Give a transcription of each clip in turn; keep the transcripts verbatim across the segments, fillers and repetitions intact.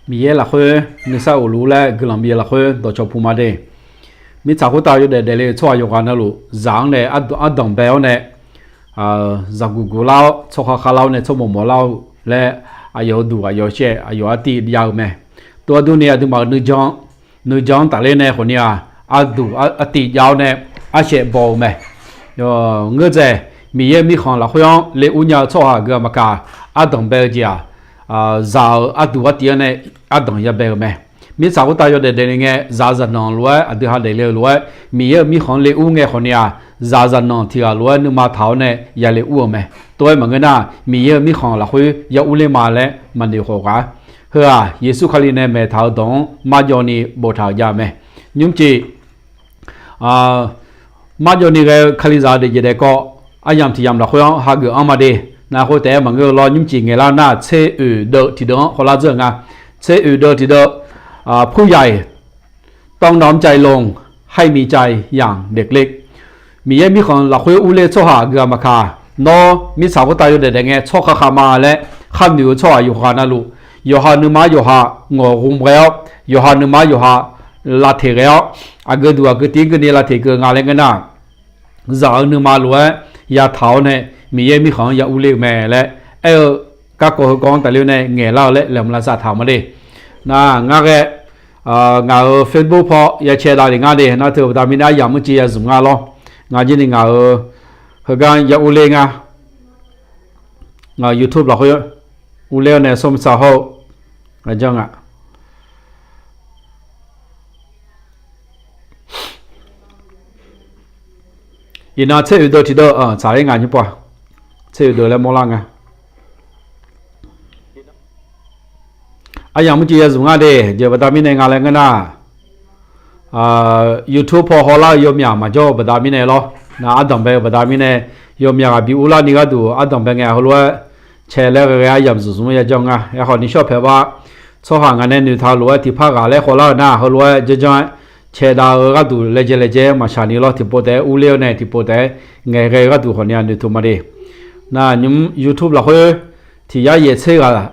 Miqyaer lafkhoer nuisar of luf-ur laer guiqlanq bif lafkhoer dawqcawq puq ma de. Mirtsaq khoertav yawdaef daefle-eu tsawrhaq yawqghaq navluf zaq-anr nae ardanq bae-awr nae, zaqguq guq lar-awr tsawrkhav khav lar-awr nae tsawrmawq mawq lar-eu laer, aqyawf-euq duq aqyawf shaev aqyawf artiv jav-eu mae. Tov-aer durni aqduimaf-euq nuijan, nuijan-anr tafler nae khawfni-aq, arduq artiv jav-awr nae arshaev baw-eu mae. Ngeurdzaeq, Miqyaer-euq mirkhanq lafkhoer-anr le ur nya-eu tsawrhaq aqgeu-aq maqkaq, ardanq bae-eu jeq-aq, zaq-euq arduq artiv-anr nae ardanq ya bae-eu mae. Mirtsaq khoertav yawdaef daefle ngae, zaq zaqnanq lof-aer aqdui ha daefle-eu lof-aer, Miqyaer-euq mirkhanq-anr le ur ngae khawfni-aq, zaq zaqnanq tiq ghaq lof-aer nuima taq-awr nae ya le ur-eu mae. Tov-aer maqngeur nar, Miqyaer-euq mirkhanq lafkhoer ya urler ma laer maqnoeq khawf ghaq-ar. Heu-aq, Yeqsur Kali nae maeq taq-eu dawq-anr marjawv ni boftaq-euq jav mae. Nymrcif marjawv ni ghae-eu Kalizaq-eu daefjeq daefkawv aryamq tiq yamq lafkhoer-anr hageuf-anr ma de. Nav khoer taef-aer maqngeur-eu lawr, nymrcif ngaeqlar nar tser oeq deuv tiqdeuv-anr hawlar dzeur-eu nga. Tser oeq deuv tiqdeuv, ผู้ใหญ่ต้องน้อมใจลง ให้มีใจอย่างเด็กเล็ก Miqyaer mirkhanq lafkhoer urler tsawrhaq aqgeu-aq maqkaq, nawr mirtsaq khoertav yawdaef daef ngae tsawrkhav khav ma laer kharnoeq-eu tsawrhaq yawqghaq navluf, yawqha nuima yawqha ngawq ghov ghae-awr, yawqha nuima yawqha lavteq ghae-awr, aqgeu duq aqgeu tiv-anr keuvni lavteq keuv nga laer ngeur nar, zaq-euq nuima lof-aer yataq-awr nae Miqyaer mirkhanq-anr ya urler-eu mae laer aer-eu garkawv heukawv-anr tafler-awr nae ngaeqlar-eu laer laeqhmq lavsav taq-euq ma de. Nar ngar ghae, ngaq-euq Facebook paw ya cae davlef ngar de. Nar teu baqda mirnae aryamq murciv ya zmq nga lawr. Ngaq jir ni ngaq-euq heugar ya urler nga. Ngaq-euq YouTube lafkhoer urler-awr nae sawr maqtsaq hawr-eu aqjanr nga. Iqnan tser oeq deuv tiqdeuv tsaq-ir ngaq nymr pov-a. Tser oeq deuv laer mawrlar nga. Aryamq murciv ya zmq ngar de. Jeq baqda mirnae nga laer ngeur nar, YouTube paw hawlar-eu yawmyaq maqjawr-eu baqda mirnae lawr. Nar ardanq bae-eu baqda mirnae, yawmyaq ghaq bi urlar ni gharduq ardanq bae ngae heulof-aer cae laer ghae ghae aryamq zmq zmq-anr ya janr nga. Aerkhawf ni shawr paeq bar, tsawrhaq ngaq nae noeqtaq lof-aer tiqpar ghaq laer khawvlar-eu nar heulof-aer janrjanr-aer cae dav-eu gharduq laejae laejae-aer maqshaq ni lawr. Tiqpov taef-aer urler-awr nae tiqpov taef-aer ngaeqghae gharduq khawfni-aq noeqtmq ma de. Nar nymr YouTube lafkhoer tiq yar yaeq tser ghaq,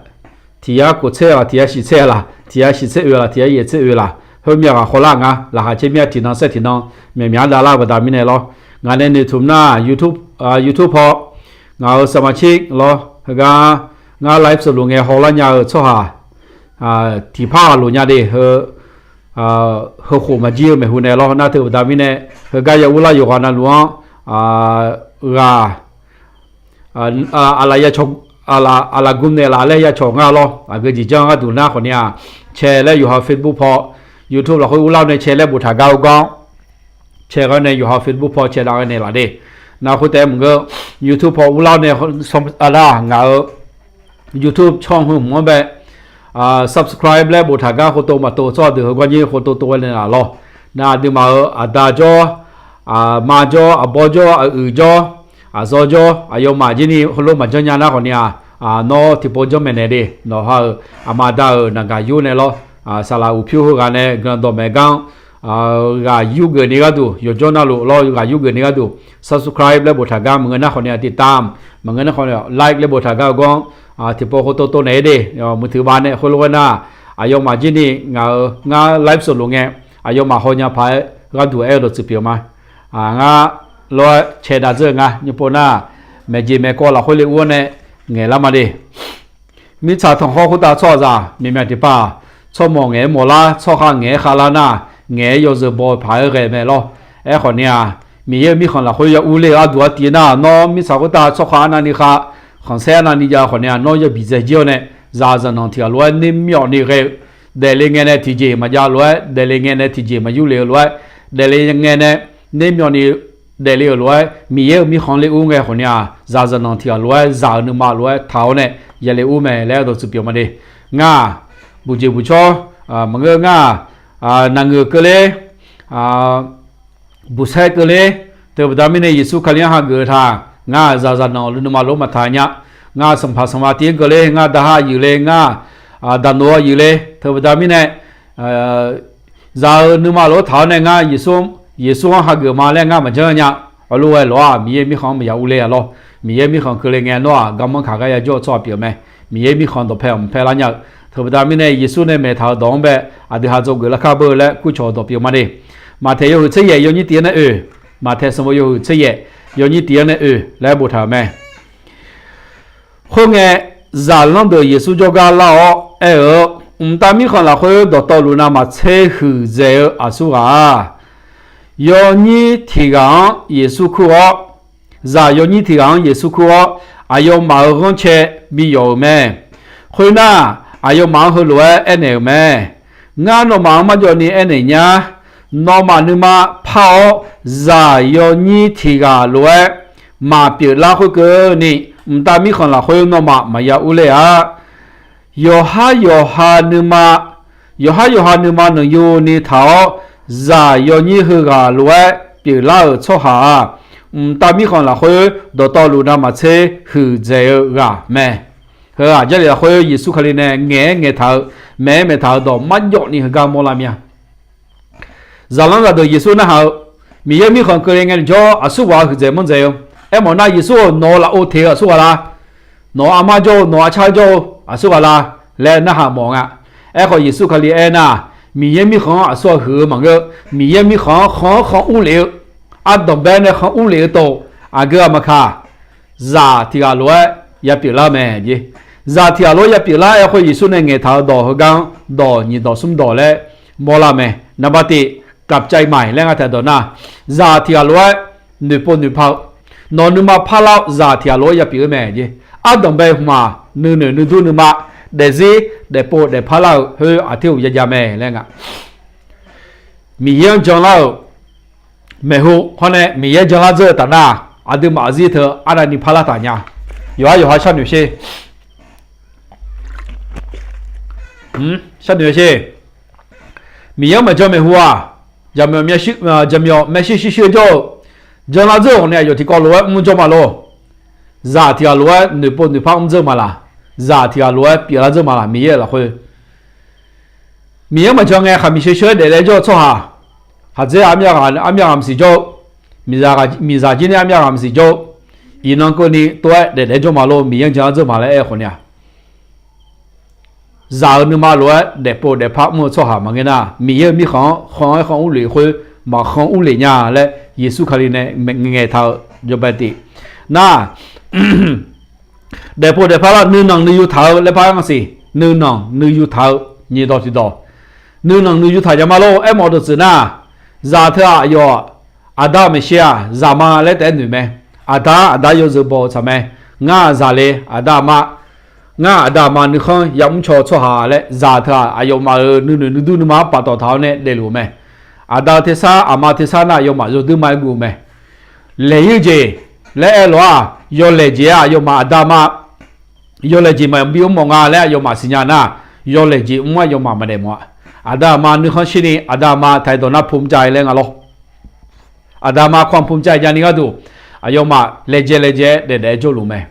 tiq yar kof tser ghaq, tiq yar shif tser ghaq laq, tiq yar shif tser oeq laq, tiq yar yaeq tser oeq laq, heumyaq ghaq khawvlar nga. Laqkhaq caer mir-a tiqnan saer tiqnan myaqmyaq-anr davlar-eu baqda mirnae lawr. Ngaq nae noeqtmq nar YouTube, YouTube paw ngaq-euq สมาชิก lawr, heugar ngar ไลฟ์สด luf ngae hawlar nya-eu tsawrhaq tiqpar ghaq loq nya de. Heu heukhof maqjir-eu maeqhu nae lawr. Nar teu baqda mirnae, heugar ya urlar yawqghaq navluf-anr ghaq aqlaf gmr naeqlaf laer ya cawq nga lawr. Aqgeu jeq janr gharduq nar khawfni-aq, cae laer yawqha Facebook paw, YouTube lafkhoer urlar-awr nae cae laer boftaq gar-eu gawr-anr cae ghae nae yawqha Facebook paw cae dav ghae naeqlaf de. Nar khoer taef-aer maqngeur, YouTube paw urlar-awr nae nar ngaq-euq YouTube ช่อง heu hmq-anr bae subscribe laer boftaq gar khov tov maqtov tsawrhaq deuq heu gawr nyir khov tov tov ghae naeqlaf lawr. Nar aqduimaf-euq aqda jawr, aqma jawr, aqbawr jawr, aq-uiq jawr, aqzawr jawr, aqyawfmaf jir ni heulof maqjanr nya nar khawfni-aq, nawr tiqpov janr maeqnaeq de. Nawqha-euq aqma aqda-euq naqgaq yur nae lawr, saqlaq uqpyur heughaq nae guiqlanq dawqmaeq gar-anr ghaq yur geuf ni gharduq, yawqjawr navluf lawr ghaq yur geuf ni gharduq subscribe laer boftaq gar maqngeur nar khawfni-aq ติดตาม, maqngeur nar khawfni-aq like laer boftaq gar-eu gawr-anr tiqpov khov tov tov naeq-aer de. Muiqteuq bav nae khoerlof-aer nar, aqyawfmaf jir ni ngaq-euq ngar ไลฟ์สด luf ngae aqyawfmaf hawnya paq-aer gharduq aer-eu dawqtsuif pyeuf ma. Ngar lof-aer cae dav dzeur-eu nga nymr pov nar, maeqjeq maeqkawv lafkhoer le ur-awr nae ngaeqlar ma de. Mirtsaq tanqkhawr khoertav tsawrhaqzaq myaqmyaq tiqpav, tsawrmawq ngaeq-aer mawqlar, tsawrkhav ngaeq-aer khavlar nar, ngaeq-aer yawzeu baw paq-aer ghae mae lawr. Aerkhawf ni-aq, Miqyaer-euq mirkhanq lafkhoer ya urler-eu arduq artiv nar, nawr mirtsaq khoertav tsawrkhav arnavni khav, khanqsaer arnavni jav-eu khawfni-aq, nawr yabi dzae jir-awr nae, zaqzaqnanq tiq ghaq lof-aer nermyawf ni ghae-eu, daefle ngae nae tiqjeq maqjav lof-aer, daefle ngae nae tiqjeq maqyur le-eu lof-aer, daefle ngae nae nermyawf ni daefle-euq lof-aer Miqyaer-euq mirkhanq le ur ngae khawfni-aq, zaqzaqnanq tiq ghaq lof-aer zaq-eu nuima lof-aer taq-awr nae yale ur mae laer dawqtsuif pyeuf ma de. Ngar-aq, buqjeq buqcawr maqngeur ngar-aq, naqngeuq keuvler, buqsaer keuvler, teubaqda mirnae Yeqsur Kali-anr hageuf-eu taq, ngar-aq zaqzaqnanq nuima lof maqtaq nya. Ngar sanqpaq sanqma tiv-anr keuvler, ngar daqha yuif le, ngar daqnoq-a yuif le, teubaqda mirnae zaq-eu nuima lof-aer taq-awr nae ngar Yeqsur-anr hageuf ma laer ngar maqjanr nya. Heulof-aer lof-aq Miqyaer mirkhanq-anr maqya urler-a lawr. Miqyaer mirkhanq keuvle ngae nawr-aq garmanr kaq gar yajawr-eu tsawrhaq pyeuf mae. Miqyaer mirkhanq dawqpae-awq maqpae lar nya-eu Teubaqda mirnae Yeqsur nae maeqtaq-euq dawq-anr bae aqdui ha dzawgeuf larkar beu laer kurcawq dawq pyeuf ma de. Maqtaeq yawhuiq tser yaef yawnyir tiq-anr nae oe, Maqtaeq sanqbof yawhuiq tser yaef yawnyir tiq-anr nae oe laer boftaq-euq mae. Khoerngae, zaqlanr deuq Yeqsur jawrgar lar-awr aer-eu, Mqtav Mirkhanq lafkhoer dawqtawvluf navmaqtser huiqdzaeq-eu aqsur ghaq-a. Yawnyir tiq ghaq-anr Yeqsur kur-awr, zaq yawnyir tiq ghaq-anr Yeqsur kur-awr, aqyawfmaf-euq ghanrcae bi yawf-euq mae. Khoernar, aqyawfmaf-anr heulof-aer aernaeq-euq mae. Ngar nawmaf-anr marjawvni aernaeq nyar. Nawmaf nuima par-awr, zaq yawnyir tiq ghaq lof-aer maqpyeuf lar khoerkeuvni, Mqtav Mirkhanq lafkhoer nawmaf maqya urler-a. Yawqhar yawqha nuima, yawqhar yawqha nuima nanqyuni taq-awr, zaq yawnyir heughaq lof-aer pyeuflar-euq tsawrhaq-aq, Mqtav Mirkhanq lafkhoer dawqtawvluf navmaqtser huiqdzaeq-eu ghaq mae. Heu-aq, Jarlif lafkhoer Yeqsur Kali nae ngaeq-aer ngaeqtaq-eu, maeq-aer maeqtaq-eu dawq marjawvni heugar mawrlar mir-a. Zaqlanr zaqdeuq Yeqsur narhaq-eu, Miqyaer Mirkhanq keuvle ngae jawr aqsur ghaq huiqdzaeq manr dzaeq-eu. Aermawf nar, Yeqsur-or, nawq-euq lafov teq-eu aqsur ghaq la? Nawq-euq armar jawr-eu, nawq-euq arcar jawr-eu aqsur ghaq la? laer narhaq mawf nga. Aerkhawf, Yeqsur Kali aernar, Miqyaer Mirkhanq-anr aqsur ghaq huiq-eu maqngeur. Miqyaer Mirkhanq-anr khanq-anr khanq urlef-eu, ardanqbae nae khanq urlef-eu tov, aqgeu ghaq maqkaq, zaq tiq ghaq lof-aer yapyeuf lar-eu mae jeq. Zaq tiq ghaq lof-aer yapyeuf lar-aer khoer Yeqsur nae ngaeqtaq-eu dawq heugar-anr dawq nyiq dawq smr dawq laer mawrlar-eu mae. Naqba tiq, gapcav maiq laer ngar taeq dawq nar, zaq tiq ghaq lof-aer noeqpov noeqpar-eu, nawq nuima parlar-awr zaq tiq ghaq lof-aer yapyeuf-eu mae jeq. Ardanqbae hmq-aq, nuinoeq nuidur nuima, daefzir daefpov daefpar lar-eu khoer aqter uq yajav mae laer nga. Miqyaer-anr janlar-euq maeqhu hawr nae Miqyaer janlar dzeur-eu taf nar, aqduimaf aqzir teu arnavni parlar taf nya. Yawqhar yawqha sharnoeq sher. Sharnoeq sher. Miqyaer-anr maqjan maeqhu-aq, jaqmyawf maeqshi shuir shuir jawr-eu, janlar dzeur-euq nae aqyawf tiqkawv lof-aer mr jawr ma lor. Zaq tiq ghaq lof-aer noeqpov noeqpar mr dzeur ma laq? Zaq tiq ghaq lof-aer pyeuflar dzeur ma laq? Miqyaer lafkhoer Miqyaer maqjan ngae, khaqmiq sheusheu-aer daeflaef jawr-eu tsawrhaq, khaqdzer armyav ghaq maqsiq jawr-eu, miqzaq jir nae armyav ghaq maqsiq jawr-eu, iqnan keuvni tov-aer daeflaef jawr ma lor, Miqyaer-anr jan-ar dzeur ma laer aer-eu khawf ni-a. Zaq-euq nuima lof-aer daefpov daefpar mr-eu tsawrhaq maqngeur nar, Miqyaer-euq mirkhanq-anr khanq-aer khanq urlef khoer maqkhanq urlef nya laer Yeqsur Kali nae ngaeqtaq-eu jawrbae tif nar, daefpov daefpar lar nuinanq nuiyu taq-eu laer par-aer ngar siq. Nuinanq nuiyu taq-eu nyiq dawq tiqdawq, nuinanq nuiyu taq nya ma lor. Aermawf dawqtsuif nar, zaq teu-aq aqyawf aqda maeqshi-aq zaq ma laer taef-aer noeq mae. Aqda aqda yawzeu baw-eu tsaq mae. Ngar-aq zaqle aqda aqma, ngar aqda aqma nuikhanr yamr caw-eu tsawrhaq laer zaq teu-aq aqyawfmaf-euq nuinoeq nuidur nuima-anr paftawf taq-awr nae daefluf-eu mae. Aqda tersar aqma tersar nar aqyawfmaf yawduir ma-aer guv-eu mae. Laeq-ir-eu jeq laer aer lof-aq, yawlaeq jeq-aer aqyawfmaf aqda aqma yawlaeq jeq maqbi mr mawf nga laer aqyawfmaf siqnya nar, yawlaeq jeq mr-aer aqyawfmaf maqdaef mawf-a. Aqda aqma nuikhanr shirni aqda aqma taqi dawq nar pum cav-i laer nga lor. Aqda aqma kawq pum cav-i javni gharduq, aqyawfmaf laejae laejae-aer daef daef-aer jawrluf mae.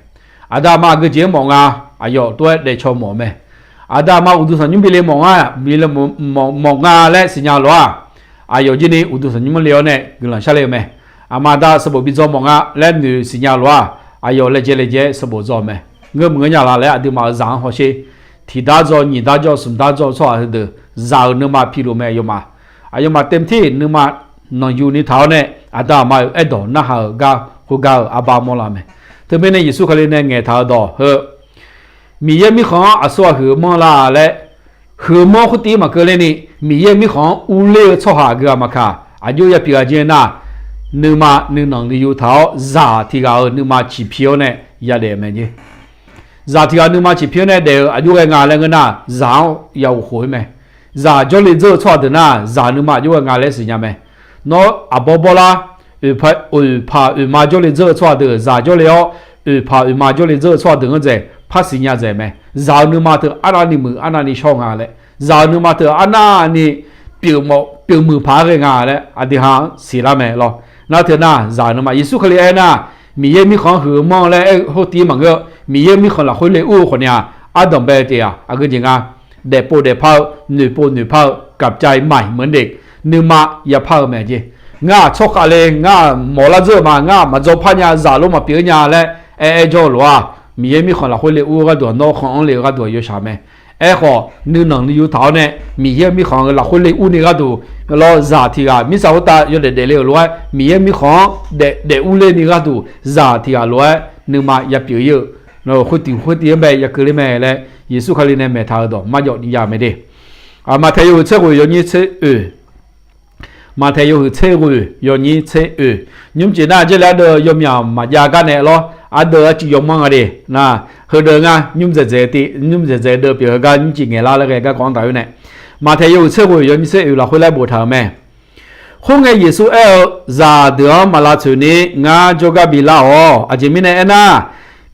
Aqda aqma aqgeujeq-anr mawf nga, aqyawf tov-aer daefcaw mawf-eu mae. Aqda aqma uqduq tanqnymr bile mawf nga, bile mawf nga laer siqnya lof-aq, aqyawf jirni uqduq tanqnymr le-awr nae guiqlanq sharle-eu mae. Aqma aqda sanqbof bi dzaw mawf nga laer noeq siqnya lof-aq, aqyawf laejae laejae-aer sanqbof dzaw-eu mae. Ngeur maqngeur nya la laer aqduimaf-euq zaq-anr hawsher. Tiqdar dzaw, nyiq dar dzaw, smq dar dzaw tsawrhaq heudeuq zaq-euq nuima piluf mae yawfmaf. Aqyawfmaf taemqtir nuima nanqyuni taq-awr nae aqda aqma-euq aerdawq narhaq-euq gar khoergar-euq arbar mawrlar mae. Teumirnae Yeqsur Kali nae ngaeqtaq-eu dawq heu Miqyaer mirkhanq-anr aqsur ghaq huiq-eu manr la laer, huiq-eu manr khoertiv maqkeuv lerni, Miqyaer mirkhanq-anr urler-eu tsawrhaq aqgeu ghaq maqkaq, aqjox yapyeuf ghaq jir nar, nuima nuinanq nuiyu taq-awr zaq tiq ghaq-euq nuima ciqpi-awr nae yadaef-eu mae jeq. Zaq tiq ghaq nuima ciqpi-awr nae daef-eu aqjox ghae nga laer ngeur nar, zaq-anr ya ghof khof-ir mae. Zaq jawrle dzeur-eu tsawrhaq deuq nar, zaq nuima aqjox ghae nga laer siqnya mae. Nawr aqbawr bawrlar, oeqpaq oeqma jawrle dzeur-eu tsawrhaq deuq zaq jawrle-awr, oeqpaq oeqma jawrle dzeur-eu tsawrhaq deuq-anr dzaeq par siqnya dzaeq mae. Zaq-euq nuima teu arnavni muiq arnavni shawr nga laer, zaq-euq nuima teu arnavni pyeuf muiq paq-aer ghae nga laer aqdui ha-anr siqlar mae lawr. Nar teu nar zaq-euq nuima Yeqsur Kali aer nar, Miqyaer mirkhanq-anr huiq-eu manr laer aer-eu khoertiv maqngeur-eu, Miqyaer mirkhanq lafkhoer le ur-eu khawf ni-aq, ardanqbae taef-aq aqgeu jeq nga. Daefpov daefpar-eu, noeqpov noeqpar-eu, gapcav-i maiq meuq-anr de, nuima yapar-eu mae jeq. Ngar-aq tsawrkhav le, ngar-aq mawflar dzeur-eu ma, ngar-aq maqdzaw par nya, zaq lof maqpyeuf-ir nya laer aer aer jawr-eu lof-aq, Miqyaer mirkhanq lafkhoer le ur-eu gharduq-aq, nawr khanq-anr le-eu gharduq-aq yawshaq mae. Aerkhawf nuinanq nuiyu taq-awr nae Miqyaer-euq mirkhanq-euq lafkhoer le urni gharduq, lawr zaq tiq ghaq mirtsaq khoertav yawdaef daefle-euq lof-aer Miqyaer mirkhanq-anr daef daef urler ni gharduq zaq tiq ghaq lof-aer nuima yapyeuf ir-eu, khoertiq khoertiq-anr bae yakeuv ler mae laer Yeqsur Kali nae maeqtaq-euq dawq marjawv ni jav mae de. Maqtaeq yawhuiq tser ghoeq yawnyir tser oeq. Maqtaeq yawhuiq tser ghoeq yawnyir tser oeq. Nymr cif nar jarle ardeuv yawmyaq maqjav gar nae lawr, ardeuv arcuiv yawmanr nga de. Nar heudeuv ngar nymr dzaeqdzaeq tiv, nymr dzaeqdzaeq deuv pyeuf-eu gar nymr cif ngaeqlar laer ghae garkawv-anr taq-eu nae, Maqtaeq yawhuiq tser ghoeq yawnyir tser oeq lafkhoer laer boftaq-euq mae. Khoerngae Yeqsur aer-eu, Zaqdeuq-anr maqlavtsoeq ni ngar jawrgar bi lar-awq. Aqjeq mirnae aernar,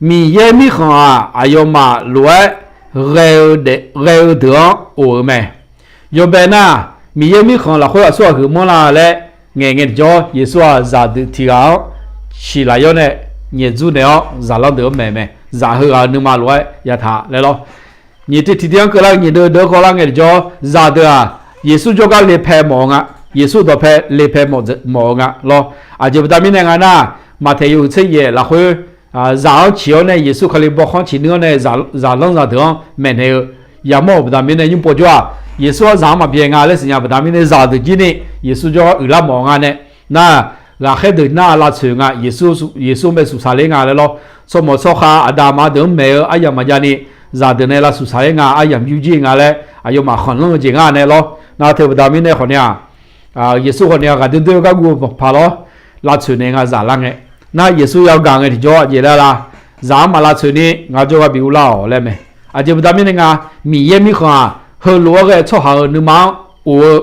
Miqyaer mirkhanq-aq, aqyawfmaf lof-aer ghae-eu deuq-anr of-eu mae. Yawbae nar, Miqyaer mirkhanq lafkhoer aqsur aqhuiq manrlar laer ngaeq ngae tiqjawr, Yeqsur-aq zaqdeuq tiq ghaq-anr siqlaq yawr nae nyaef dzur naeq-awr zaqlanr deuq-anr maeq mae. Zaq heughaq-euq nuima lof-aer yataq laer lawr. Nyiq tiv tiq tiv-anr keuvlar-eu nyiq deuv deuq-anr khawvlar ngae tiqjawr, zaqdeuq-aq Yeqsur jawrgar le pae mawf-eu nga. Yeqsur dawqpae le pae mawf-eu nga lawr. Aqjeq baqda mirnae nga nar, Maqtaeq yawhuiq tser yaef lafkhoer zaq-anr ciq-awr nae Yeqsur Kali bawkhanr ciq nuir-awr nae zaqlanr zaqdeuq-anr maeqnaeq-eu yamawr-euq baqda mirnae nymr pov jawr-aq, Yeqsur-anr zaq-anr maqbyae nga laer siqnya baqda mirnae zaqdeuq jir ni Yeqsur jawrgar uiqlar mawf-eu nga nae, nar, ghaqkhaer deuq nar lavtsoeq nga, Yeqsur mae suqsaq ler nga laer lawr. Tsawrmawq tsawrkhav aqda aqma deuq-anr maeq-eu aryamq maqjav ni, zaqdeuq nae lavsuq saq ler nga, aryamq yur jir nga laer aqyawfmaf khanqlanr-eu jeq nga nae lawr. Nar teu baqda mirnae khawf ni-aq, Yeqsur khawf ni-aq ghaqdoer doer-eu gar guv-eu paq lawr, lavtsoeq naeq nga zaq lar ngae. Nar Yeqsur yagaq ngae tiqjawr aqjeq laer la, zaq-anr maqlavtsoeq ni ngar jawrgar bi urlar-awq laer mae. Aqjeq baqda mirnae nga, Miqyaer mirkhanq-aq heulof-aer ghae-eu tsawrhaq-euq nuima-anr of-eu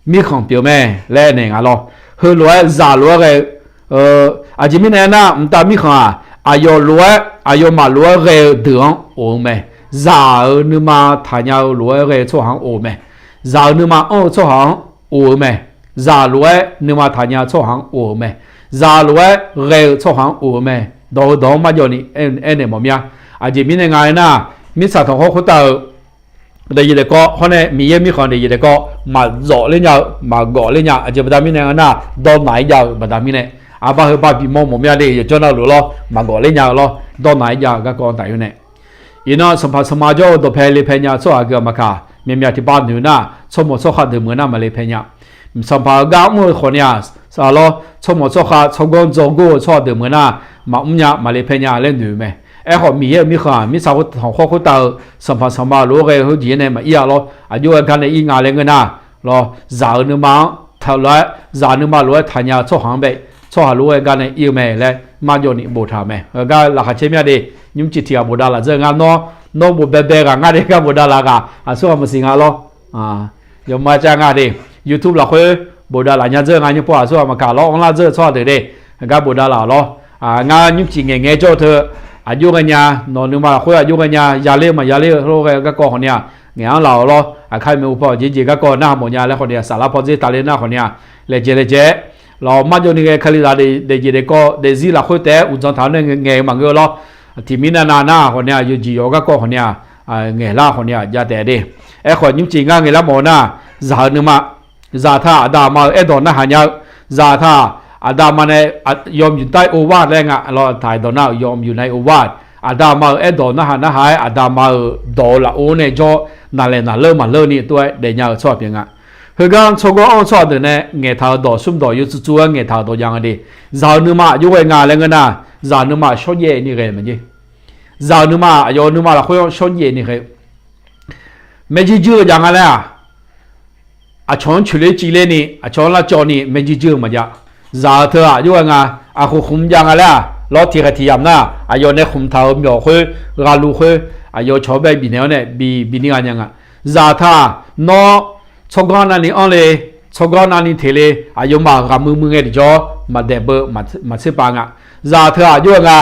mirkhanq pyeuf mae laer naeq nga lawr. Heulof-aer zaq lof-aer ghae-eu, aqjeq mirnae aernar, mqtav mirkhanq-aq aqyawf lof-aer aqyawfmaf lof-aer ghae-eu deuq-anr of-eu mae. Zaq-euq nuima taqnya-eu lof-aer ghae-eu tsawrhaq-anr of-eu mae. Zaq-euq nuima anr-eu tsawrhaq-anr of-eu mae. Zaq lof-aer nuima taqnya-eu tsawrhaq-anr of-eu mae. Zaq lof-aer ghae-eu tsawrhaq-anr of-eu mae. Dawq-eu dawq-anr marjawv ni aernaeq mawf mir-a. Aqjeq mirnae nga aernar, mirtsaq tanqkhawr khoertav-euq daefzir daefkawv hawr nae Miqyaer mirkhanq daefzir daefkawv maqdzawf ler nya-eu maqgawf ler nya-eu aqjeq baqda mirnae nga nar, dawrnaq-aer jav-eu baqda mirnae, aqbar heu bar bimawr mawf mir-a de. Yawqjawr navluf lawr, maqgawf ler nya-eu lawr, dawrnaq-aer jav-eu garkawv-anr taf-ir nae. Iqnan sanqpaq sanqma jawr-eu dawqpae le pae nya-eu tsawrhaq aqgeu aqmaqkaq myavmyav tiqpav noeq nar, tsawrmawq tsawrkhav deuq meuq nar maqle pae nya. Sanqpaq-euq gar mr-eu khawf ni-aq, lawr, tsawrmawq tsawrkhav tsawrganr dzawr gor-eu tsawrhaq deuq meuq nar, maqmr nya maqle pae nya laer noeq-eu mae. Aerkhawf Miqyaer-euq mirkhanq-aq mirtsaq tanqkhawr khoertav-eu sanqpaq sanqma lof-aer ghae-eu heujeq-aer nae maqir-a lawr. Aqjox ghae gar nae ir nga laer ngeur nar, lawr, zaq-euq nuima-anr taq lof-aer, zaq nuima lof-aer taqnya-eu tsawrhaq-anr bae, tsawrhaq lof-aer ghae gar nae ir-eu mae laer marjawv ni boftaq-euq mae. Heugar laqkhaq caer mir-a de. Nymrcif tiq ghaq bofdav laf dzeur-eu ngar nawr, nawr bof baebae ghaq ngar de gar bofdav laf ghaq aqsur ghaq maqsiq nga lawr. Yawma cav nga de. YouTube lafkhoer bofdav laf nya dzeur-eu nga nymr pov aqsur ghaq maqkaq lawr, anrlar dzeur-eu tsawrhaq deuq de. Heugar bofdav laf lawr. Ngar nymrcif ngaeqngae jawr-eu teu, aqjox ghae nya, nawq nuima lafkhoer aqjox ghae nya, yaler-eu maqyaler-eu heulof ghae garkawv khawf ni-aq, ngaeq-anr laf-awq lawr. Aqkar maeqhu paw jeqjeq garkawv narhaq mawf nya laer khawf ni-aq, saflar pawdzer tafler nar khawf ni-aq, laejae laejae-aer lawr, marjawv ni ghae kalizaq daefjeq daefkawv daefzir lafkhoer taef-aer uqdzan taq-awr nae ngaeq-eu maqngeur-eu lawr. Tiq mir navnav nar khawf ni-aq, yawqjeq yawq-eu garkawv khawf ni-aq, ngaeqlar khawf ni-aq jav taef de. Aerkhawf nymrcif ngar ngaeqlar mawf-eu nar, zaq-euq nuima, zaq taq aqda aqma-euq aerdawq narhaq nya-eu, zaq taq aqda aqma nae yawmuiq dar-ir ov var laer nga lawr, taq aqdawq nar-euq yawmuiq nar-ir ov var, aqda aqma-euq aerdawq narhaq narhaq-aer aqda aqma-euq dawq-eu lafov nae jawr, naqlaeq naqleur maqleur ni tov-aer daefnya-eu tsawrhaq pyeuf nga. Heugar tsawrganr anr-eu tsawrhaq deuq nae ngaeqtaq-eu dawq smr dawq yawtsov tsov-aer ngaeqtaq-euq dawq jav nga de. Zaq-euq nuima aqjox ghae nga laer ngeur nar, zaq nuima shawrjaev ni ghae maqjir. Zaq-euq nuima aqyawf-euq nuima lafkhoer-anr shawrjaev ni ghae-eu Maerjuir juir-eu jav nga laer-aq, aqcawq-anr coeqler civler ni, aqcawq-anr lavcawv ni maerjuir juir-eu maqjav. Zaq-eu teu-aq, aqjox ghae nga, aqkhof khmq jav nga laer-aq, lawr tiq ghaq tiq yamq nar, aqyawf nae khmq taq-euq myawq khoer, ghalu khoer, aqyawf cawq-anr bae bifnaeq-awr nae bi, bi nir gha nya nga. Zaq taq-aq, nawr tsawrganr navni anr le, tsawrganr navni teq le, aqyawfmaf ghaq muiq muiq ngae tiqjawr, maqdaeq beu, maqtser pav nga. Zaq teu-aq, aqjox ghae nga,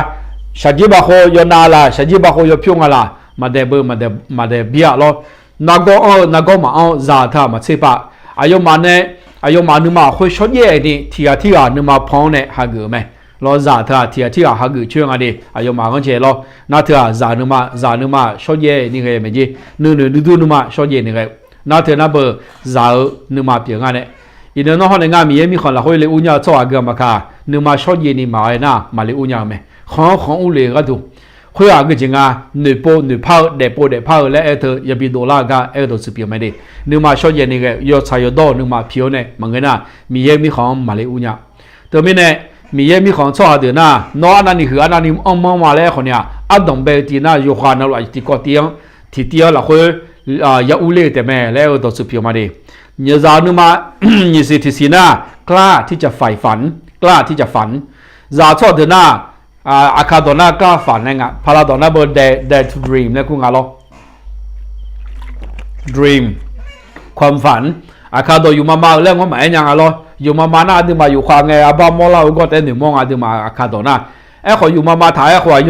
shaqjir bavkhov yawnav laq, shaqjir bavkhov yawpyur nga laq, maqdaeq beu, maqdaeq bir-a lawr. Nargawr anr-eu nargawr maqanr-eu zaq teu-aq maqtser pav. Aqyawfmaf nae, aqyawfmaf nuima khoer shawrjaev ni tiq ghaq tirghaq nuima pan-awr nae hageuf-eu mae. Lawr, zaq teu-aq tiq ghaq tirghaq hageuf coer nga de, aqyawfmaf ghanrcae lawr. Nar teu-aq zaq nuima, zaq nuima shawrjaev ni ghae maeqjir, nuinoeq nuidur nuima shawrjaev ni ghae. Nar teu nar beu, zaq-eu nuima pyeuf nga nae. Iqnan nawr hawr nae ngar Miqyaer mirkhanq lafkhoer le ur nya-eu tsawrhaq aqgeu aqmaqkaq, nuima shawrjaev ni maqghae nar maqle ur nya-eu mae. Khanq-anr khanq ur le-eu gharduq, Khoer-aq aqgeujeq nga, noeqpov noeqpar-eu, daefpov daefpar-eu laer aer-eu teu yabi dovlar-eu gar aer-eu dawqtsuif pyeuf mae de. Nuima shawrjaev ni ghae-eu yawtsaq yawdawr-euq nuima pi-awr nae maqngeur nar, Miqyaer mirkhanq-anr maqle ur nya. Teumirnae, Miqyaer mirkhanq-eu tsawrhaq deuq nar, nawr arnavni huiq arnavni anr manr ma laer aerkhawf ni-aq, ardanq bae-eu tiv nar yawqghaq navluf aqyuif tiqkawv tiv-anr tiqtiv-anr lafkhoer ya urler-eu taef mae laer aer-eu dawqtsuif pyeuf ma de. Nyiqzaq-eu nuima nyiqsiq tiqsiq nar, กล้าที่จะใฝ่ฝัน กล้าที่จะฝัน zaq tsawrhaq deuq nar, aqkar dawq nar กล้าฝัน laer nga, pala dawq nar beu dare to dream laer kur nga lawr. Dream, ความฝัน. Aqkar dawq yufmama-eu laer ngawr maqaer nya nga lawr. Yufmama nar aqduimaf yufkhav ngae arbar mawrlar-eu gawr taef noeqmawr nga aqduimaf aqkar dawq nar. Aerkhawf yufmama taq-aer khawf-aq,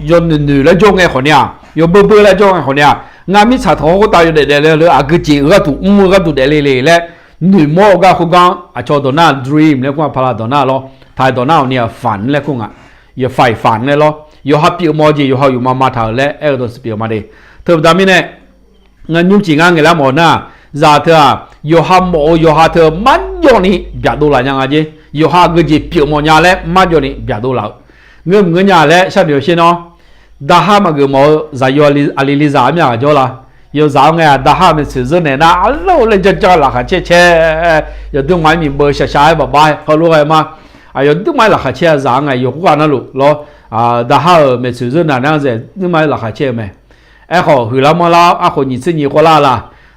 yawnoeq noeq laer jawr ngae khawf ni-aq, yawbeu beu laer jawr ngae khawf ni-aq, ngar mirtsaq taq-awr khoertav yawdaef daefle-eu aqgeujeq-eu gharduq mr-eu gharduq daefle le laer noeqmawr-eu gar khoergar-anr aqcawq dawq nar dream laer kur nga, pala dawq nar lawr. Taq-eu dawq nar-awq ni-aq ฝัน laer kur nga. Yawqfaif ฝัน laer lawr. Yawqha pyeufmawf-eu jeq yawqha yufmama taq-euq laer aer-eu dawqtsuif pyeuf ma de. Teu baqda mirnae, ngar nymrcif ngar ngaeqlar mawf nar, zaq teu-aq yawqha mawf-eu yawqha teu marjawvni byaqdov laf nya nga jer. Yawqha aqgeujeq pyeufmawf nya laer marjawvni byaqdov laf-eu. Ngeur maqngeur nya laer sharnoeq-awr sher nawr, daqhar maqgeuf mawf-eu zaqyo aqli li zaq-ar mya ghaq jawr la. Yawzaq-anr ngae-aq daqhar-euq maeqtsoeq zeur naeq nar arlawr laer janr janr laqkhaq caer caer, yawduimaf-aer miqbeuv shaq shaq-aer baf baf-aer heulof ghae ma. Aqyawf duimaf-aer laqkhaq caer-a zaq-anr ngae yawqghaq navluf lawr, daqhar-euq maeqtsoeq zeur naeq nar-anr zaeq duimaf-aer laqkhaq caer-eu mae. Aerkhawf huiqlar manrlar-awr arkhof nyiq tser nyiq khawvlar la,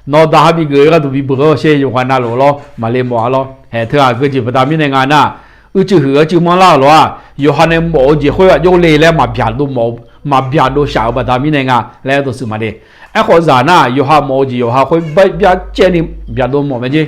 nawr daqhar bigeuf-eu gharduq bibeuq-awr sher yawqghaq navluf lawr maqle mawf-a lawr. Haeq teu-aq geujeq baqda mirnae nga nar, uicuiv huiq-eu cuiv manrlar-euq lof-aq yawqha nae mawf-eu jeq khoer aqjox le laer maqbyaqdov shaq-eu baqda mirnae nga laer aer dawqtsuif ma de. Aerkhawf zaq nar yawqha mawf-eu jeq yawqha khoer byacaevni byaqdov mawf mae jer.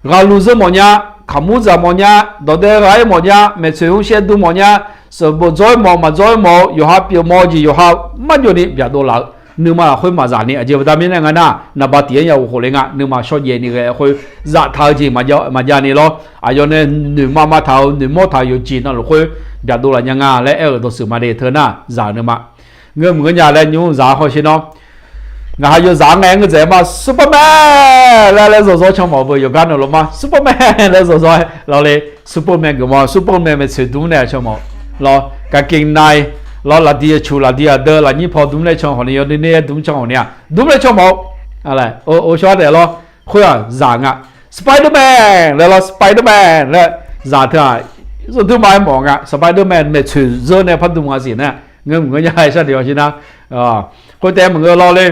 Ghaqluq zeur mawf nya, kaqmur dzaq mawf nya, dawqdae ghaq-aer mawf nya, maeqtsoeq mr shaer dm mawf nya, sanqbof dzawr-aer mawf maqdzawr-aer mawf-eu yawqha pyeufmawf-eu jeq yawqha marjawvni byaqdov laf-eu nuima lafkhoer maqzaq ni aqjeq baqda mirnae nga nar, naqba tiq-aer ya ghof khof le nga. Nuima shawrjaev ni ghae-eu khoer zaftaq-eu jeq maqjav ni lawr. Aqyawf nae noeqma ma taq-euq noeqmawr taq-euq yawqjeq navluf khoer byaqdov laf nya nga laer aer-euq dawqtsuif ma de. Teu nar zaq-euq nuima ngeur maqngeur nya laer nymr zaq-anr hawsher nawr, ngaq ha yawzaq-anr ngae ngeur dzaeq ma Superman laer laer zawqzawr can mawf-eu beu yawqgar navluf ma Superman laer zawqzawr-aer lawr le. Superman geufmawf Superman maeqtsoeq dm nae can mawf lawr, กางเกงใน lawr, laqdi aqcuq laqdi aqdeu lafnyir paw dm nae can hawq ni yawdui nae-aer dm can hawq ni-aq dm nae can mawf-eu. Or shawr-aer taef lawr. Khoer-aq zaq nga. Spiderman laer lawr, Spiderman laer zaq teu-aq zawduima-aer mawf nga. Spiderman maeqtsoeq zeur nae pardm nga siq nar, ngeur maqngeur nya-aer sharnoeq-awr sher nar, khoertaef maqngeur lawr le.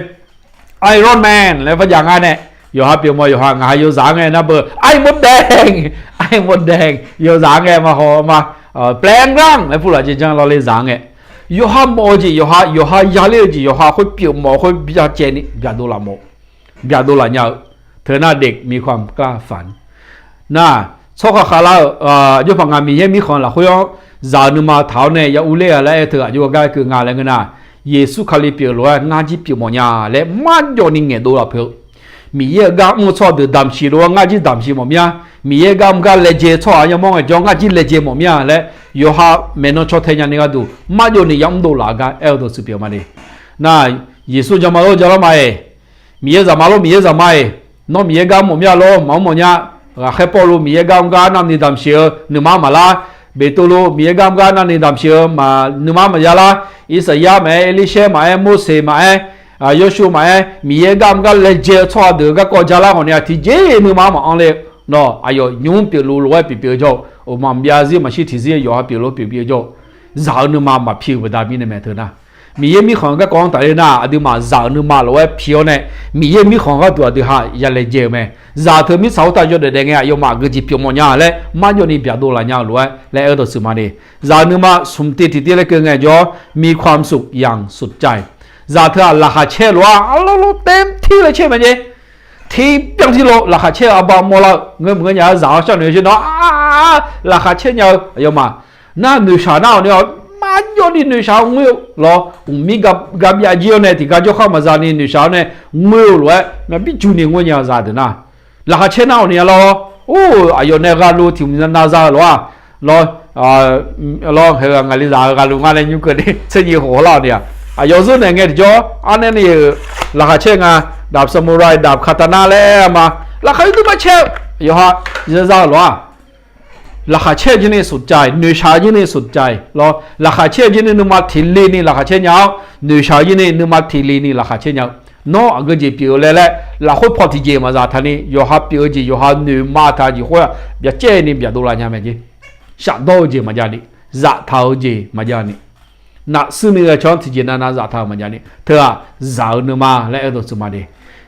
Iron Man laer parjav nga nae, yawqha pyeufmawf yawqha ngaq ha yawzaq-anr ngae nar beu ไอ้มดแดง ไอ้มดแดง yawzaq-anr ngae ma haw ma, แปลงร่าง laer pulaf jeq janr lawr le zaq-anr ngae. Yawqha mawf-eu jeq yawqha, yawqha yaler-eu jeq yawqha khoer pyeufmawf khoer byacaevni byaqdov laf mawf byaqdov laf nya-eu. Teu nar เด็กมีความกล้าฝัน nar, tsawrhaq khavlar-euq jawrpaq nga Miqyaer mirkhanq lafkhoer-anr zaq-euq nuima taq-awr nae ya urler-a laer aer teu aqjox gar keuv nga laer ngeur nar, Yeqsur Kali pyeuf lof-aer ngar jir pyeufmawf nya laer marjawvni ngaeqdov laf peuq-eu. Miqyaer-euq gar mr-eu tsawrhaq deuq damqsiq lof-aer ngar jir damqsiq mawf mir-a. Miqyaer gar mr gar laejae tsawrhaq yamawr ngaejawr ngar jir laejae mawf mir-a laer yawqha maeqnan caw tae nyani gharduq marjawvni yamr dov laf-eu gar aer-eu dawqtsuif pyeuf ma de. Nar, Yeqsur jama lor jalar ma-iq, Miqyaer zaqma lor Miqyaer zaqma-iq, nawr Miqyaer gar mr mawf mir-a lor maqmr mawf nya. Ghaqkhaer Pawrluv Miqyaer gar mr gar navni damqsiq-eu nuima maqlar. Beqtuvluv Miqyaer gar mr gar navni damqsiq-eu nuima maqya lar. Irsaqyar maqaer, Erlirshaer maqaer, Morseq maqaer, Yawrshuv maqaer, Miqyaer gar mr gar laejae-eu tsawrhaq deuq-eu garkawv jalar ghawqni-aq tiqjeq nuima maqanr le. Nawr aqyawf nymr pyeufluf lof-aer pyeufpyeuf-eu jawr-eu, mqmaq maqbyav zir maqshir tiqzir yawqha pyeufluf pyeufpyeuf-eu jawr-eu, zaq-euq nuima maqpi-euq baqda mirnae mae teu nar, Miqyaer mirkhanq-eu garkawv-anr tafler nar aqduimaf zaq-euq nuima lof-aer pi-awr nae, Miqyaer mirkhanq gharduq aqdui ha ya laejae-eu mae. Zaq teu mirtsaq khoertav yawdaef daef ngae aqyawfmaf aqgeujeq pyeufmawf nya laer marjawvni byaqdov laf nya-eu lof-aer laer aer dawqtsuif ma de. Zaq-euq nuima smq tiv tiqtiv laer keuv ngaejawr, มีความสุขอย่างสุดใจ zaq teu-aq laqkhaq caer lof-aer arlawr lor เต็มที่ laer caer mae jeq. Tiqbyan tiqlof laqkhaq caer-eu arbar mawrlar-eu ngeur maqngeur nya-aer zaq-anr sharnoeq-eu sher nawr, laqkhaq caer nya-eu aqyawfmaf nar noeqshaq nar-awq ni-awq, marjawvni noeqshaq-eu ngoer-eu lawr, uqmir garbyav jir-awr nae tiqgar jawrkhar maqza ni noeqshaq-awr nae ngoer-eu lof-aer maqbir juq ni ngoer nya-eu zaq deuq nar, laqkhaq caer nar-awq ni-a lawr. Or, aqyawf nae ghalu tiq mq nav za-eu lof-a lawr, lawr, haeq-eu ngaqli zaq-eu ghalu ngar nae nymr keuv ni tser nyiq khof lar-awq ni-aq, aqyawf zeur naeq ngae tiqjawr arnae ni-euq laqkhaq caer nga, daf samurai, daf katana laer ma, laqkhaq yawduq bar caer-eu yawqha za-eu lof-a. Laqkhaq caer-eu jir ni สนใจ, noeqshaq-eu jir ni สนใจ lawr. Laqkhaq caer-eu jir ni nuima tiqle ni laqkhaq caer nya-awr, noeqshaq-eu jir ni nuima tiqle ni laqkhaq caer nya-eu. Nawr aqgeu jeq pyeuf-eu laer laer, lafkhoer paw tiqjeq maqzaf taq ni, yawqha pyeuf-eu jeq yawqha noeqma taq-eu jeq khoer-aq, byacaevni byaqdov laf nya mae jeq. Shafdawr-eu jeq maqjav ni, zaftaq-eu jeq maqjav ni, nafshuir ni ghae caw-anr tiqjeq navnav zaftaq-euq maqjav ni, teu-aq, zaq-eu nuima laer aer-eu dawqtsuif ma de.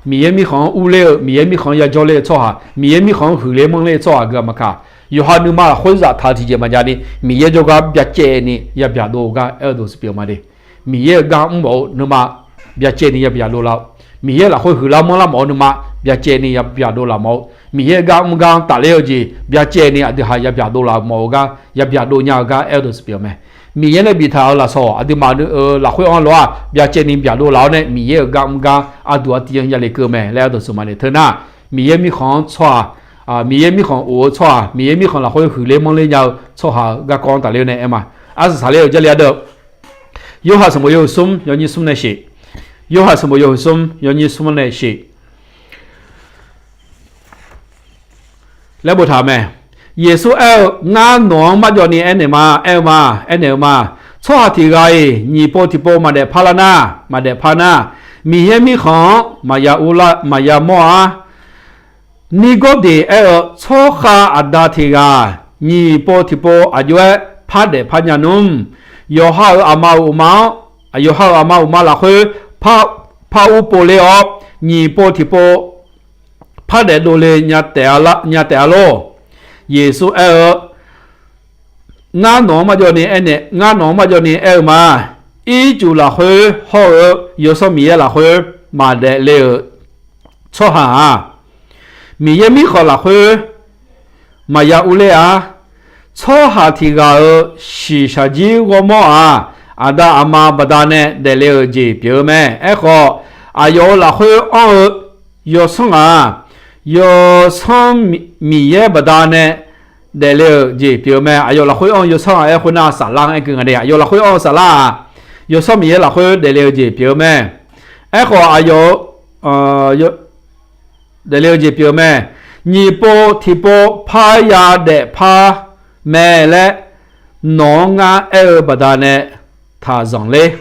Miqyaer mirkhanq-anr urler-eu, Miqyaer mirkhanq-anr yajawr ler-eu tsawrhaq, Miqyaer mirkhanq-anr huiqler manrler-eu tsawrhaq geu-aq maqkaq, yawqha nuima lafkhoer zaftaq-eu tiqjeq maqjav ni, Miqyaer jawrgar byacaevni yabyaqdov-eu gar aer-eu dawqtsuif pyeuf ma de. Miqyaer-euq gar mr mawf-eu nuima byacaevni yabyaqdov laf-awr, Miqyaer lafkhoer huiqlar manrlar mawf-eu nuima byacaevni yabyaqdov laf mawf-eu, Miqyaer-euq gar mr gar-anr tafler-eu jeq byacaevni aqdui ha yabyaqdov laf mawf-eu gar, yabyaqdov nya-eu gar aer-eu dawqtsuif pyeuf mae. Miqyaer nae biftaq-euq lafsawq aqduimaf-euq lafkhoer-anr lof-aq byacaevni byaqdov laf-awr nae, Miqyaer-euq gar mr gar aqduq artiv-anr yale keuv mae laer aer-eu dawqtsuif ma de. Teu nar, Miqyaer mirkhanq-anr tsawrhaq, Miqyaer mirkhanq of-eu tsawrhaq, Miqyaer mirkhanq lafkhoer huiqler manrler nya-eu tsawrhaq-euq garkawv-anr tafler-awr nae aer ma. Arsaq saqler-euq Jarlif ardeuv, Yorhaq sanqbof yawhuiq smr yawnyir smr nae sheq. Yorhaq sanqbof yawhuiq smr yawnyir smr nae sheq laer boftaq-euq mae. Yeqsur aer-eu, Ngar nawq-anr marjawv ni aernaeq ma, aer-eu ma, aernaeq-eu ma. Tsawrhaq tiq ghaq-iq nyiq pov tiqpov maqdaef parlar nar, maqdaef par nar, Miqyaer mirkhanq-anr maqya ur lar, maqya mawr-ar. Nirgawrdeq aer-eu, Tsawrkhav aqda tiq ghaq nyiq pov tiqpov aqjox-aer pardaef par nya nmr. Yawqha-euq aqma uqma-anr, yawqha-euq aqma uqma lafkhoer par ur pov ler-awr, nyiq pov tiqpov pardaef dovle nya taef-a lor. Yeqsur aer-eu, Ngar nawq-anr marjawv ni aernaeq, ngar nawq-anr marjawv ni aer-eu ma. Ircuf lafkhoer hawr-eu Yawsanr Miqyaer lafkhoer maqdaef le-euq tsawrhaq-aq, Miqyaer mirkhanq lafkhoer maqya urler-a. Tsawrhaq tiq ghaq-euq shiqshaq jir ghawrmawr-aq, aqda aqma baqdanae daefle-euq jeq pyeuf-eu mae. Aerkhawf, aqyawf-euq lafkhoer anr-eu Yawsanr-aq, Yawsanr Miqyaer baqdanae daefle-euq jeq pyeuf-eu mae. Aqyawf lafkhoer anr-eu Yawsanr-aq, aerkhoer nar saflar-anr aer keuv nga de. Aqyawf lafkhoer anr-eu saflar-aq, Yawsanr Miqyaer lafkhoer daefle-eu jeq pyeuf-eu mae. Aerkhawf, aqyawf-eu daefle-eu jeq pyeuf-eu mae. Nyiq pov tiqpov parya daefpar mae laer nawq-anr ngar aer-eu baqdanae taq zanqler.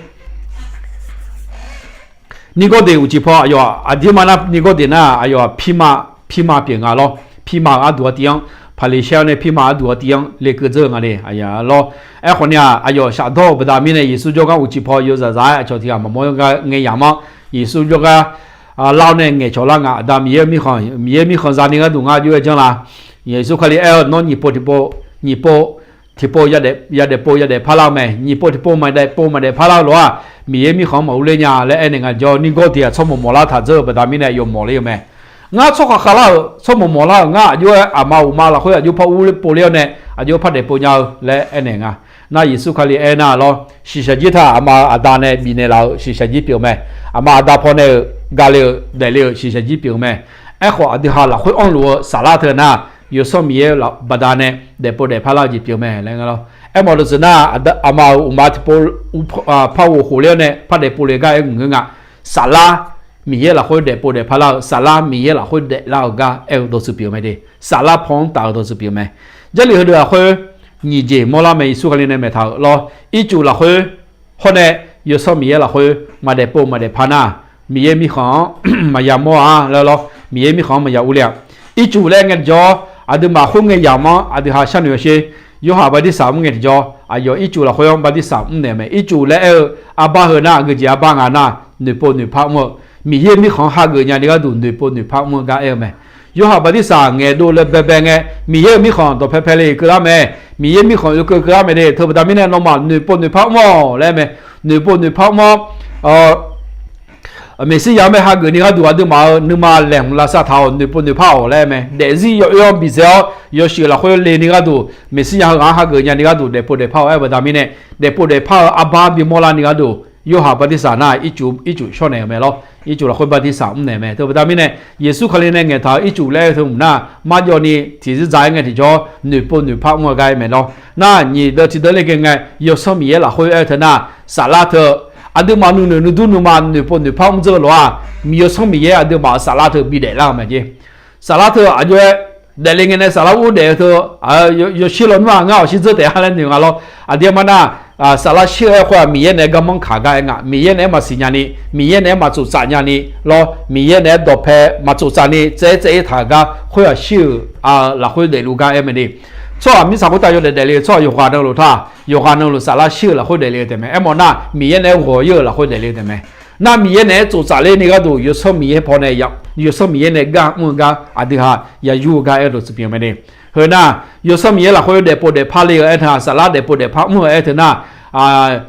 Nirgawrdeq uqcif paw aqyawf aqdirma nar, Nirgawrdeq nar aqyawf-aq, pirma, pirma pyeuf nga lor. Pirma-euq arduq artiv-anr, Paqliqsaer-anr nae pirma arduq artiv-anr lekeuv dzeur-eu nga de lor. Aerkhawf ni-aq, aqyawf shafdawr-euq baqda mirnae Yeqsur jawrgar uqcif paw yawzaq za-aer aqcawq tiq ghaq maqmawr gar ngae yamq-anr, Yeqsur jawrgar lar-awr nae ngaeqcawq lar nga. Aqda Miqyaer mirkhanq, Miqyaer mirkhanq zani gharduq ngar aqjox-aer janr la. Yeqsur Kali aer-eu, Nawr nyiq pov tiqpov, nyiq pov tiqpov yadaef pov yadaef parlar-eu mae. Nyiq pov tiqpov maqdaef pov maqdaef parlar-eu lof-aq, Miqyaer mirkhanq-anr maqur ler nya laer aernaeq nga jawr. Nirgawrdeq-aq tsawrmawq mawf lar taq dzeur-eu baqda mirnae aqyawf mawf ler-eu mae. Ngar tsawrkhav khavlar-euq, tsawrmawq mawf lar-euq, ngar aqjox-aer aqma uqma lafkhoer aqjox par ur ler pov ler-awr nae aqjox par daef pov nya-eu laer aernaeq nga. Nar Yeqsur Kali aernar lor, shiqshaq jir taq aqma aqda nae bifnaeq laf-euq shiqshaq jir pyeuf-eu mae. Aqma aqda pawnae-euq gale-euq daefle-euq shiqshaq jir pyeuf-eu mae. Aerkhawf, aqdui ha lafkhoer anrluf-eu saflar teu nar, Yawsanr Miqyaer baqdanae daefpov daefpar lar-eu jeq pyeuf-eu mae laer nga lor. Aermawf dawqtsuif nar, aqma-euq uqma tiqpov par ghof khof ler-awr nae par daefpov le gar aer ngeur nga. Saflar, Miqyaer lafkhoer daefpov daefpar lar-eu, saflar Miqyaer lafkhoer daeflar-eu gar aer-eu dawqtsuif pyeuf-eu mae de. Saflar paw-anr taf-eu dawqtsuif pyeuf-eu mae. Jarlif heudeuq lafkhoer nyiq jeq mawrlar mae. Yeqsur Kali nae maeqtaq-euq lor, ircuf lafkhoer hawr nae Yawsanr Miqyaer lafkhoer maqdaef pov maqdaef par nar, Miqyaer mirkhanq-anr maqya mawr-a laer lor. Miqyaer mirkhanq-anr maqya urler-a. Ircuf laer ngae tiqjawr, aqduimaf khoerngae yamq-anr aqdui ha sharnoeq-awr sher. Yorhaq bartirsaq mr ngae tiqjawr, aqyawf ircuf lafkhoer-anr bartirsaq mrnaeq-eu mae. Ircuf laer aer-eu arbar heu nar, aqgeujeq arbar nga nar, noeqpov noeqpar mr-eu, Miqyaer mirkhanq-anr hageuf nya ni gharduq noeqpov noeqpar mr-eu gar aer-eu mae. Yorhaq bartirsaq ngaeqdov laer baebae ngae, Miqyaer-euq mirkhanq dawqpae pae le keuvlar mae. Miqyaer mirkhanq oekeuv keuvlar mae de. Teubaqda mirnae nawmaf noeqpov noeqpar mr-awq laer mae. Noeqpov noeqpar mr-awr, Meqsirya-anr bae hageuf ni gharduq aqduimaf-euq nuima laeqhmq lavsav taq-awq, noeqpov noeqpar-awq laer mae. Daefzir yawoer-anr bidzae-awr yawshuif lafkhoer le ni gharduq, Meqsirya heughaq-anr hageuf nya ni gharduq daefpov daefpar-awq aer-eu baqda mirnae, daefpov daefpar-eu arbar bimawr lar ni gharduq, Yorhaq bartirsaq nar ircuf, ircuf shawrnaeq-eu mae lor. Ircuf lafkhoer bartirsaq mrnaeq-eu mae. Teubaqda mirnae, Yeqsur Kali nae ngaeqtaq-eu ircuf laer-eu teu mq nar, marjawv ni tiqzir dza-aer ngae tiqjawr noeqpov noeqpar mr-eu gar aer mae lor. Nar nyiq deuv tiqdeuv ler ghae ngae, Yawsanr Miqyaer lafkhoer aer-eu teu nar, saflar teu, aqduimaf nuinoeq nuidur nuima noeqpov noeqpar mr dzeur-eu lof-aq, Miqyaer Yawsanr Miqyaer aqduimaf-euq saflar teu bidaef lar-eu mae jeq. Saflar teu aqjox-aer daefle ngae nae saflar ur daef-eu teu, yawshir lawnmr-aq ngar awqshir dzeur taef-a laer noeq nga lawr. Aqdui-a ma nar, saflar shir-eu aer khoer-aq Miqyaer naeq-aer garmanr kaq gar aer nga. Miqyaer naeq-aer maqsiq nya ni, Miqyaer naeq-aer maqtsof tsaf nya ni lawr, Miqyaer naeq-aer dawqpae maqtsof tsaf ni tsaev-aer tsaev-ir taq-euq gar khoer-aq shir-euq lafkhoer daefluf gar aer mae ni. Tsawrhaq mirtsaq khoertav yawdaef daefle-eu tsawrhaq yawqghaq navluf taq, yawqghaq navluf saflar shir-euq lafkhoer daefle-eu taef mae. Aermawf nar Miqyaer naeq-aer ghawq-ir-euq lafkhoer daefle-eu taef mae. Nar Miqyaer naeq-aer tsof tsaf ler ni gharduq yawsanr Miqyaer paw nae, yawsanr Miqyaer nae gar mr-eu gar aqdui ha yayur-eu gar aer-eu dawqtsuif pyeuf mae ni. Heu nar, yawsanr Miqyaer lafkhoer daefpov daefpar le-eu aer teu-aq, saflar daefpov daefpar mr-eu aer teu nar,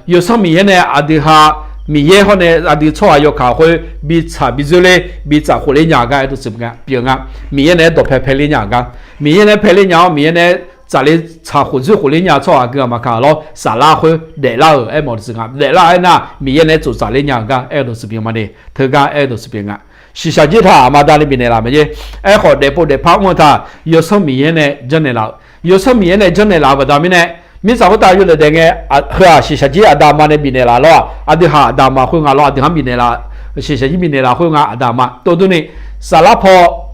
yawsanr Miqyaer nae aqdui ha, Miqyaer hawr nae aqdui tsawrhaq yawkaq khoer bitsaq bidzoer ler, bitsaf khof ler nya-eu gar aer dawqtsuif pyeuf nga. Miqyaer nae-aer dawqpae pae ler nya-eu gar, Miqyaer nae-aer pae ler nya-awr Miqyaer nae-aer tsaf le tsaq khof dzoer khof ler nya-eu tsawrhaq aqgeu-aq maqkaq lawr, saflar khoer daeflar-euq aermawf dawqtsuif nga. Daeflar aer nar Miqyaer nae-aer tsof tsaf ler nya-eu gar aer-eu dawqtsuif pyeuf ma ni. Teugar aer-eu dawqtsuif pyeuf nga. Shiqshaq jir taq aqma da ni bifnaeq laf mae jer. Aerkhawf daefpov daefpar mr-eu taq yawsanr Miqyaer nae janrnaeq laf-euq, yawsanr Miqyaer nae janrnaeq laf-euq baqda mirnae, mirtsaq khoertav yawdaef daef ngae, heu-aq shiqshaq jir aqda aqma nae bifnaeq laf lawr-aq aqdui ha aqda aqma khoer nga lawr, aqdui ha bifnaeq laf, shiqshaq jir bifnaeq laf khoer nga aqda aqma. Tov durni, saflar paw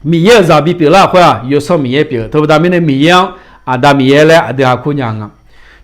Miqyaer-euq zaq bipyeuf lar-euq khoer-aq yawsanr Miqyaer pyeuf-eu teu baqda mirnae Miqyaer-anr Aqda Miqyaer laer aqdui ha kur nya nga.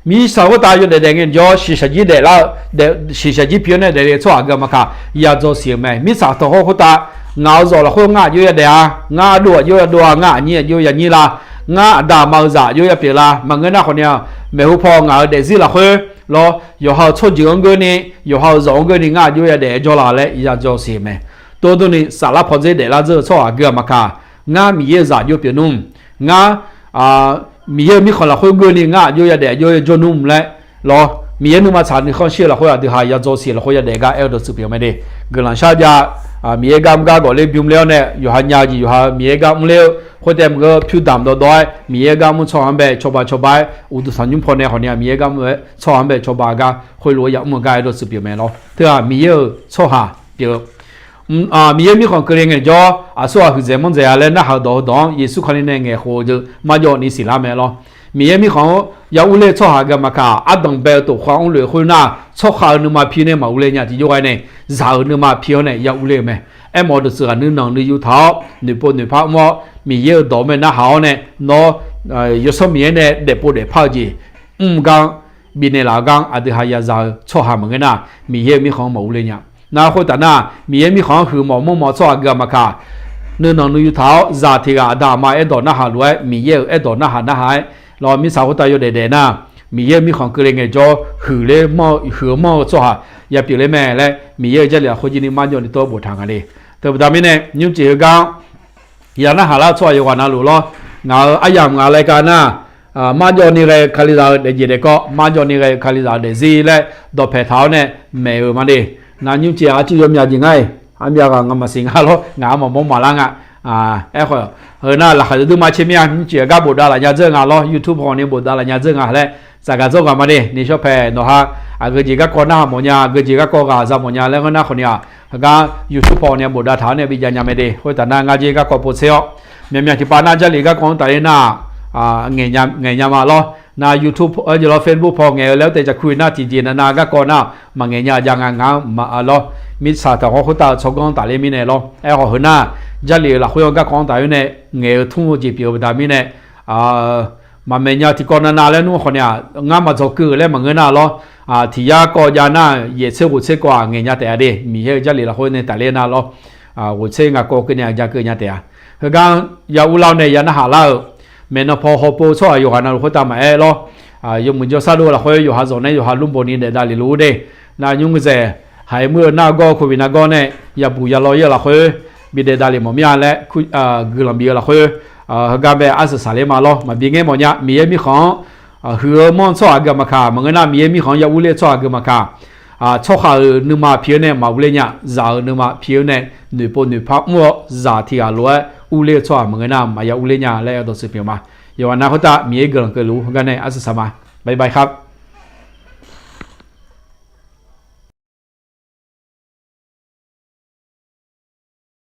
Mirtsaq khoertav yawdaef daef ngae jawr shiqshaq jir daeflar-eu, shiqshaq jir pi-awr nae daefle tsawrhaq aqgeu maqkaq yadzaw siq-euq mae. Mirtsaq tawqhawr khoertav, ngaq-euq zawq lafkhoer ngar aqjox yadaef-a, ngar ardov aqjox yadov-a, ngar aqnyir aqjox yanyir la, ngar aqda aqma-euq zaq aqjox yapyeuf la, maqngeur nar khawf ni-aq, maeqhu paw ngaq-euq daefzir lafkhoer lawr, yawqha-euq tsawrjeuq-anr geurni, yawqha-euq zawq-anr geurni ngar aqjox yadaef jawr la laer yadzaw siq-euq mae. Tov durni, saflar pawdzer daeflar dzeur-eu tsawrhaq aqgeu-aq maqkaq, ngar Miqyaer-euq zaq aqjox pyeuf nmr, ngar Miqyaer-euq mirkhanq lafkhoer geurni ngar aqjox yadaef aqjox yajawr nmr laer lawr, Miqyaer nuima tsaq nuikhanr shir-eu lafkhoer aqdui ha yadzaw siq lafkhoer yadaef gar aer-eu dawqtsuif pyeuf mae de. Guiqlanq shar jav, Miqyaer gar mr gar gawq ler bym ler-awr nae yawqha nya-eu jeq yawqha Miqyaer gar mr ler-eu, khoertav maqngeur pyur damq dawv dawv-aer Miqyaer gar mr tsawrhaq-anr bae cawba cawba-aer uqduq tanqnymr paw nae khawf ni-aq Miqyaer gar mr-eu tsawrhaq-anr bae cawba gar khoerlof-aer yamr-eu gar aer dawqtsuif pyeuf mae lawr. Teu-aq Miqyaer-euq tsawrhaq pyeuf-eu Miqyaer mirkhanq keuvle ngaejawr aqsur ghaq huiqdzaeq manr dzaeq-a laer narhaq-eu dawq-eu dawq-anr Yeqsur Kali nae ngaeqkhof-eu jeq marjawv ni siqlar mae lawr. Miqyaer mirkhanq-anr ya urler-eu tsawrhaq aqgeu maqkaq, ardanq bae-eu tof khar mrluf-eu khoer nar, tsawrkhav-euq nuima pi nae maqur ler nya tiqjawr ghae nae, zaq-euq nuima pi-awr nae ya urler-eu mae. Aermawf-eu dawqtsuif ghaq nuinanq nuiyu taq-awr noeqpov noeqpar mr-awr Miqyaer-euq dawq mae narhaq-awr nae, nawr yawsanr Miqyaer nae daefpov daefpar-eu jeq mr gar bifnaeq laf-eu gar aqdui ha yazaq-eu tsawrhaq maqngeur nar, Miqyaer-euq mirkhanq-anr maqur ler nya. Nar khoertaf nar, Miqyaer mirkhanq-anr huiqmawf manrmawf-eu tsawrhaq aqgeu maqkaq, nuinanq nuiyu taq-awr zaq tiq ghaq aqda aqma aerdawq narhaq lof-aer Miqyaer-euq aerdawq narhaq narhaq-aer lawr, mirtsaq khoertav yawdaef daef nar, Miqyaer-euq mirkhanq keuvle ngaejawr huiqler manr-eu huiq-eu manr-eu tsawrhaq yapyeuf ler mae laer Miqyaer-euq Jarlif lafkhoer jirni marjawv ni tov-aer boftaq nga de. Teu baqda mirnae nymrcif heugar-anr ya narhaq lar-eu tsawrhaq yawqghaq navluf lawr, ngaq-euq aryamq ngaq laer ka nar, marjawv ni ghae-eu Kalizaq-euq daefjeq daefkawv, marjawv ni ghae-eu Kalizaq-euq daefzir laer dawqpaeq taq-awr nae maeq-euq ma de. Nar nymrcif-aq arcuiv yawmyaq jeq ngar-iq, armyav ghaq ngamaf siq nga lawr, ngaq-anr maqmawr maqlar nga. Aerkhawf, heu nar laqkhaq deuq dui ma tser mir-a, nymrcif-aq gar bofdav laf nya dzeur nga lawr, YouTube paw ni bofdav laf nya dzeur nga laer tsafgaq dzawr ghaq ma de. Ni shawr paeq nawqha aqgeu jeq garkawv narhaq mawf nya, aqgeu jeq garkawv ghaq za mawf nya laer ngeur nar khawf ni-aq, heugar YouTube paw ni bofdav taq-awr nae bi jav nya mae de. Khoertaf nar ngar jer garkawv povtser-awr, myaqmyaq tiqpav nar Jarlif garkawv-anr tafler nar, ngaeq nya ma lawr. Nar YouTube-eu jeq lawr Facebook paw ngaeq-eu laer-awr taev caqkur-iq nar tiqjeq navnav garkawv nar maqngaeq nya jav nga ngar maqlawr. Mirtsaq taqghawr khoertav-eu tsawrganr tafler mirnae lawr. Aerkhawf heu nar, Jarlif-euq lafkhoer-anr garkawv-anr taf-awr nae ngaeq-eu tmr-eu jeq pyeuf-eu baqda mirnae, maqmaeq nya tiqkawv navnav laer nmr khawf ni-aq, ngar maqdzawq keuv-euq laer maqngeur nar lawr. Tiq yar kawv jav nar yaeq tser ghof tser kawv-aq ngaeq nya taef-a de. Miqyaer-euq Jarlif lafkhoer nae tafler nar lawr, ghof tser ngaq kawv keuvni-aq ja keuv nya taef-a. Heugar ya urlar-awr nae ya narhaq lar-euq maeqnan paw hawpov tsawrhaq yawqghaq navluf khoertav maqaer lawr. Yawmuiq jawrsar dov lafkhoer yawqha zawq nae yawqha lmrboq ni daef davlef luf-ur de. Nar nymr ghae dzaeq haiq muir-eu nargawr-eu koqviq nargawr nae yabuq yalaw-ir-eu lafkhoer bi daef davlef mawf mir-a laer guiqlanq bif-eu lafkhoer, heugar bae arsaq saqler ma lawr. Maqbi ngaer mawfnya. Miqyaer mirkhanq-anr huiq-eu manr-eu tsawrhaq aqgeu maqkaq, maqngeur nar Miqyaer mirkhanq-anr ya urler-eu tsawrhaq aqgeu maqkaq, tsawrkhav-euq nuima pi-awr nae maqur ler nya. Zaq-euq nuima pi-awr nae noeqpov noeqpar mr-awr zaq tiq ghaq lof-aer urler-eu tsawrhaq maqngeur nar maqya urler nya laer dawqtsuif pyeuf ma. Yawqghaq nav khoertav Miqyaer guiqlanq keuvluf-ur. Heugar nae arsaq saq ma. Bye bye ครับ.